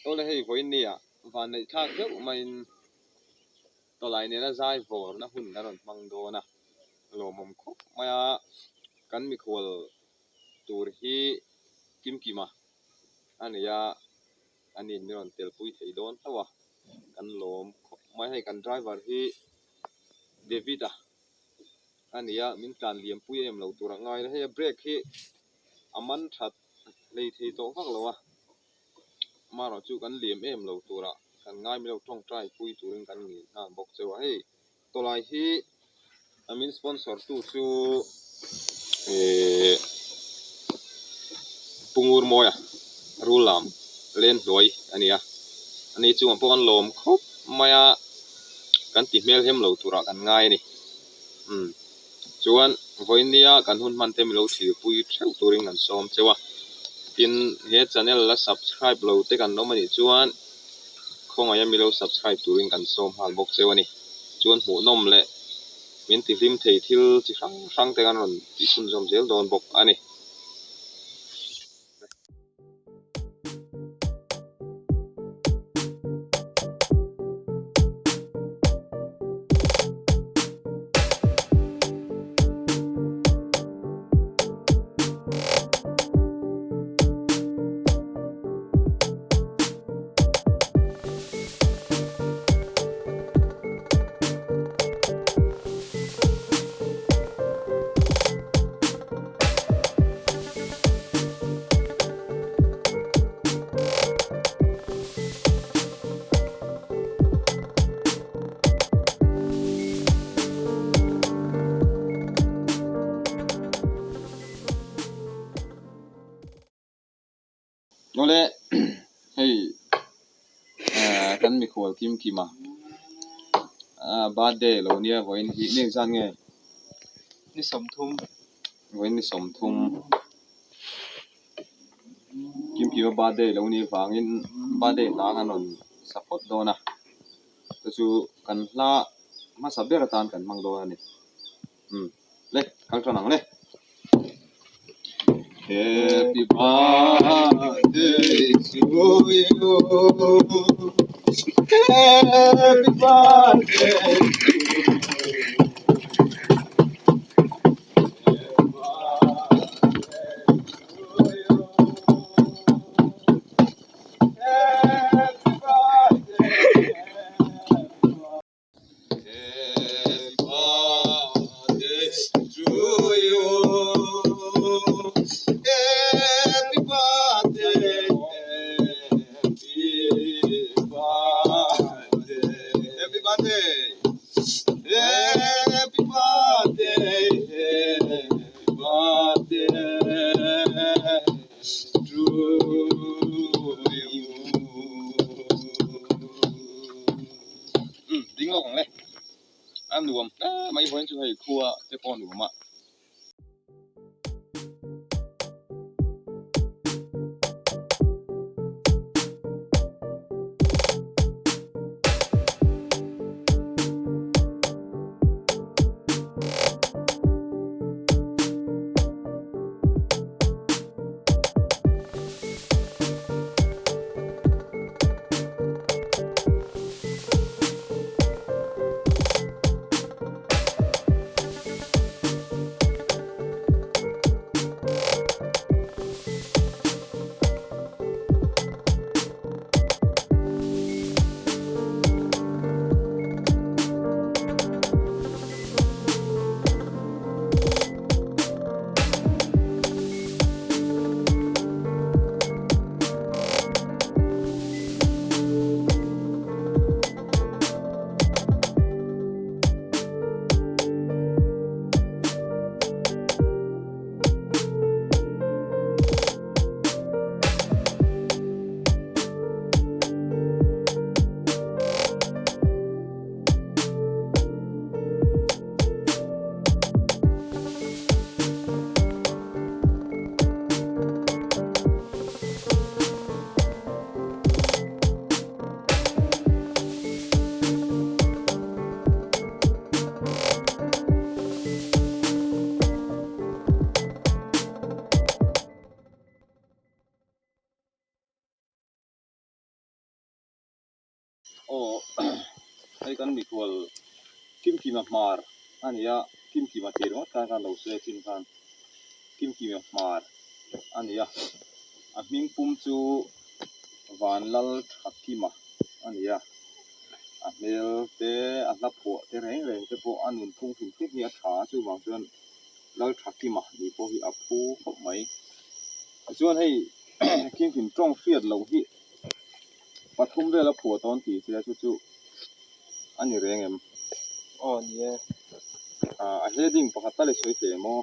Awle hei vawiinnia vanneih thlak deuh maiin tawlai nena zai vawrna hun kan rawn hmang dawn a, lawmawm khawp mai a, kan mikhual tur hi Kimkima a ni a, ani min rawn telpui thei dawn hlauh a, kan lawm khawp mai hei kan driver hi David-a a ni a, min tlan liam pui em lo tur a ngai a, hei a brake hi a man that hlei thei tawh vak lo a, amaherawh chu kan liam em lo turah kan ngai mai lo tawngtai pui turin kan ngei nghal bawk cheu a, hei tawlai hi a min sponsor tu chu ehh Pu Ngurmawia rul lam len hnuai a ni a, ani chungah pawh kan lawm khawp mai a, kan ti hmel hem lo turah kan ngai a ni umm chuan vawinia kan hun hman te milo thirpui theuh turin kan sawm cheu a, tin he channel la subscribe lo te kan awm anih chuan khawngaih a milo subscribe turin kan sawm nghal bawk cheu a ni chuan hmuhnawm leh min ti hlim thei thil chi hrang hrang te kan rawn tih chhunzawm zel dawn bawk a ni. Awle hei ah kan mikhual kim kim a ah birthday lo nia vawiin hi ni engzat nge ni sawmthum vawiin ni sawmthum kim kim a birthday lo nih vangin birthday hla kan rawn sa phawt dawn a chu chu kan hla hmasa ber atan kan hmang dawn a ni umm le kal tan ang le. Happy birthday to you Happy birthday to you Happy birthday Happy birthday to you. Happy birthday, happy birthday, happy birthday, happy birthday, happy birthday to you. Umm ding lawk ang le a nuam hle mai vawiin chu hei khua te pawh a nuam a. Aw hei kan mikhual Kimkima Hmar a ni a, Kimkima tih ringawt khan khan lo sawi a chin khan Kimkima Hmar a ni a, a hming pum chu Vanlalthakima a ni a, a hmel te a hla phuah te reng reng te pawh a nunphung hrim hrim hi a tha a chuvang chuan Lalthakima nih pawh hi a phu khawp mai. Tichuan hei Kimkim tawng hriat loh hi pathum vel a phuah tawn tih che chu chu a ni reng em? Aw ni e. Ah a heading pakhat tal i sawi thei em aw?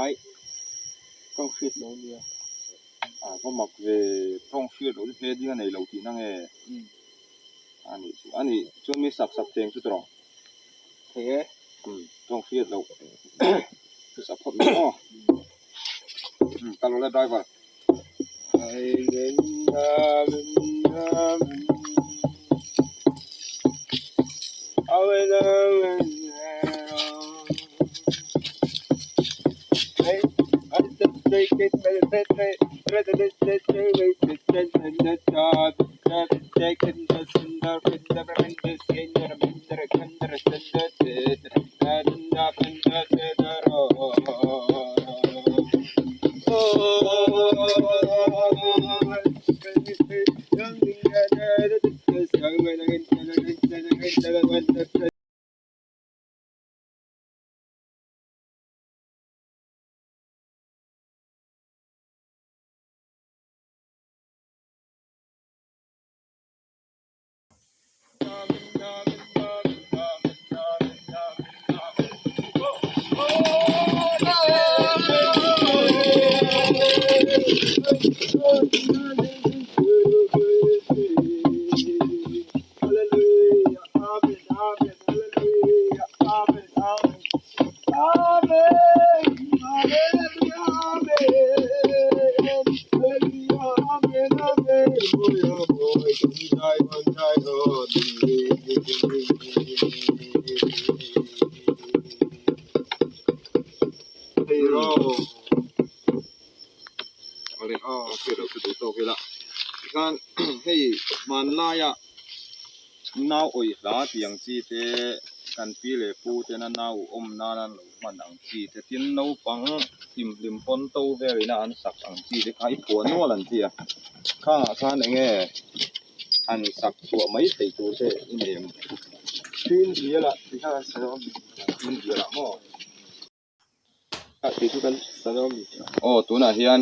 Ai tawng hriat loh nia. Ah va mak ve tawng hriat loh chu heading a nei lo tihna nge? Umm. A nih chu a nih chuan mi sak sak theng chu tawh. Thei e. Umm tawng hriat loh chu sak phawt mai aw. Umm kal rawh le driver. Tikhan hei hmanlaia nau awih hla tih ang chi te kan pi leh pu tena nau awm nana an lo hman ang chi te tin naupang hlimhlim pawn to velina an sak ang chi te kha i phuah nual an ti a khangah khan eng nge han sak chhuah mai theih tur te i nei ang. Tin bialah ti kha kan sawi awm. Tin bialah maw? Tih chu kan sawi awm. Aw tunah hian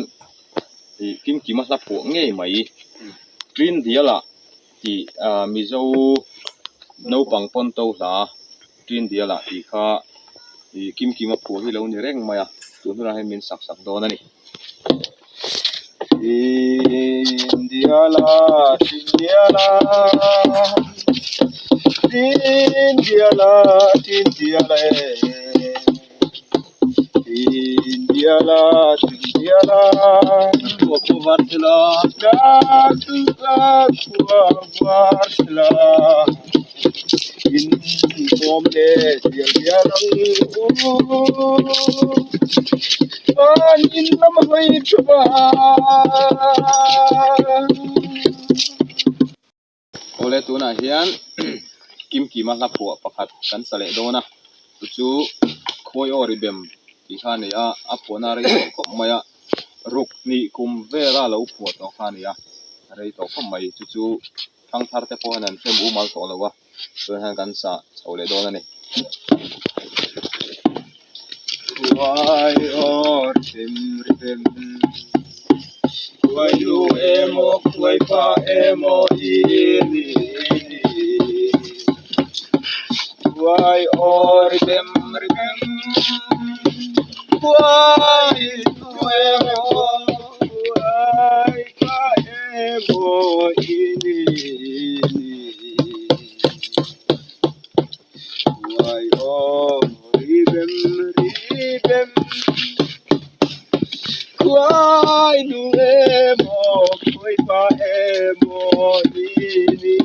ih Kimkima hla phuah ngei mai Tin bialah tih ah Mizo naupang pawn to hla Tin bialah tih kha ih Kimkima phuah hi lo ni reng mai a tun hunah hian min sak sak dawn a ni. Tindiala, tindiala, tindiala, tindiala e. Tindiala, tindiala, Khua khua var thila. Khua khua var thila. In kawm leh dial dial ang u. Van in lam hawi thup a. Awle tunah hian Kimkima hla phuah pakhat kan sa leh dawn a, chu chu Khawi aw ri bem tih kha a ni a, a phuahna a rei tawh khawp mai a, ruk hnih kum vela lo phuah tawh kha a ni a, a rei tawh khawp mai chu chu. Thangthar te pawh hian an hrem umal tawh lo a, chuan hian kan sah chho leh dawn a ni. Khuai aw rem rem Khuai nu emaw khuai pa emaw i ni ni Khuai aw rem rem Khuai nu emaw khuai pa emaw i ni ni Khuai aw ri bem ri bem Khuai nu emaw khuai pa emaw i ni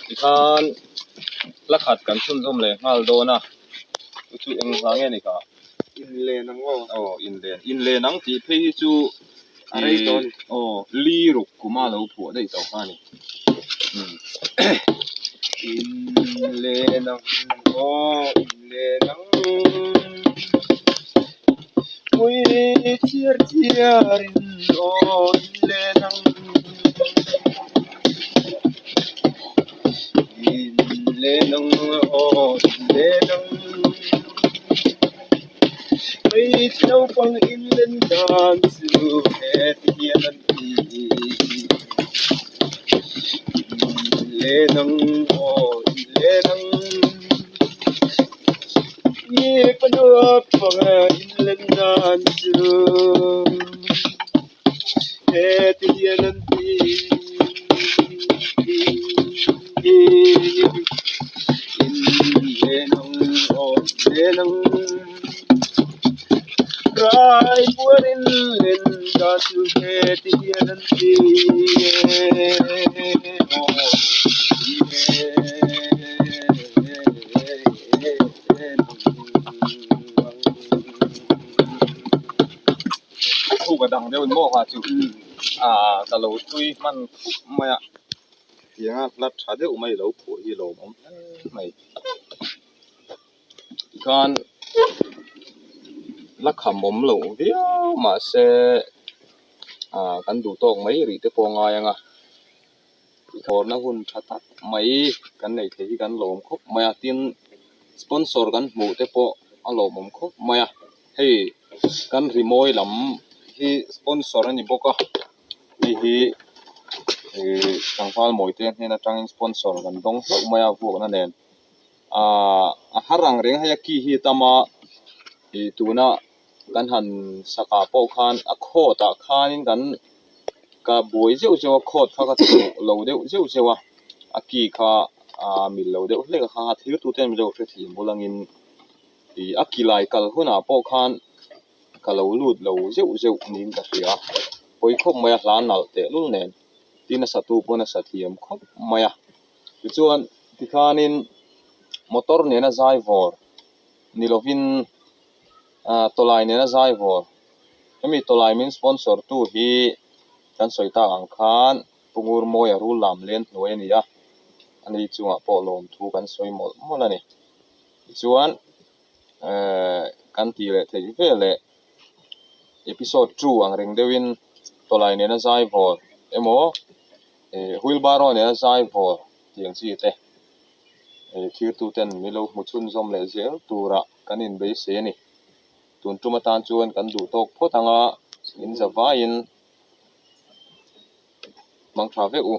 Tikhan hla khat kan chhunzawm leh nghal dawn a, chu chu eng hla nge ni kha? Inlen ang aw. Aw inlen. Inlen ang tih phei hi chu A rei tawh a ni. Aw li ruk kuma lo phuah daih tawh kha a ni. Umm. Inlen ang aw inlen ang Pui chiar chiarin aw inlen ang Inlen ang aw inlen ang Hmeichhe naupang inlen dan chu heti hian an ti. Inlen ang aw inlen ang Mipa naupang inlen dan chu. Heti hian an ti In len ang aw len ang Rai puar in len dan chu heti hian an ti aw len ang. Thuk a dang deuh in maw kha chu ah ka lo tui hman khup mai a tianga hla tha deuh mai lo phuah hi lawmawm hle mai tikhan la kham awm loh viau mahse ah kan duh tawk mai rih te pawh a ngai ang a dawrna hun tha tak mai kan neih theih hi kan lawm khawp mai a tin sponsor kan hmuh te pawh a lawmawm khawp mai a hei kan rimawi lam hi sponsor a ni bawk a hei hi ihh tlangval mawite hnen atangin sponsor kan dawng hlauh mai a vuakna nen ahh a har ang reng hei a key hi a tam a ih tuna kan han sak ah pawh khan a coat ah khanin kan ka buai zeuh zeuh a coat kha ka tih lo deuh zeuh zeuh a a key kha aa mil lo deuh hlek a kha thil tu ten min lo hrethiam bul angin ih a ki lai kal hunah pawh khan ka lo lut lo zeuh zeuh niin ka hria a pawi khawp mai a hla nalh tehlul nen tin a satu pawn a sa thiam khawp mai a tichuan tikhanin motor nena zai vawr ni lovin ah tawlai nena zai vawr hemi tawlai min sponsor tu hi kan sawi tak ang khan Pu Ngurmawia rul lam len hnuai a ni a ani chungah pawh lawmthu kan sawi mawlh mawlh a ni tichuan ehh kan tih leh theih veleh episode two ang reng deuhin tawlai nena zai vawr emaw ih wheelbarrow nena zai vawr tih ang chi te ih thirtuten min lo hmu chhunzawm leh zel turah kan inbeisei a ni. Tun tum atan chuan kan duh tawk phawt ang a, min za vaiin hmang tha vek u.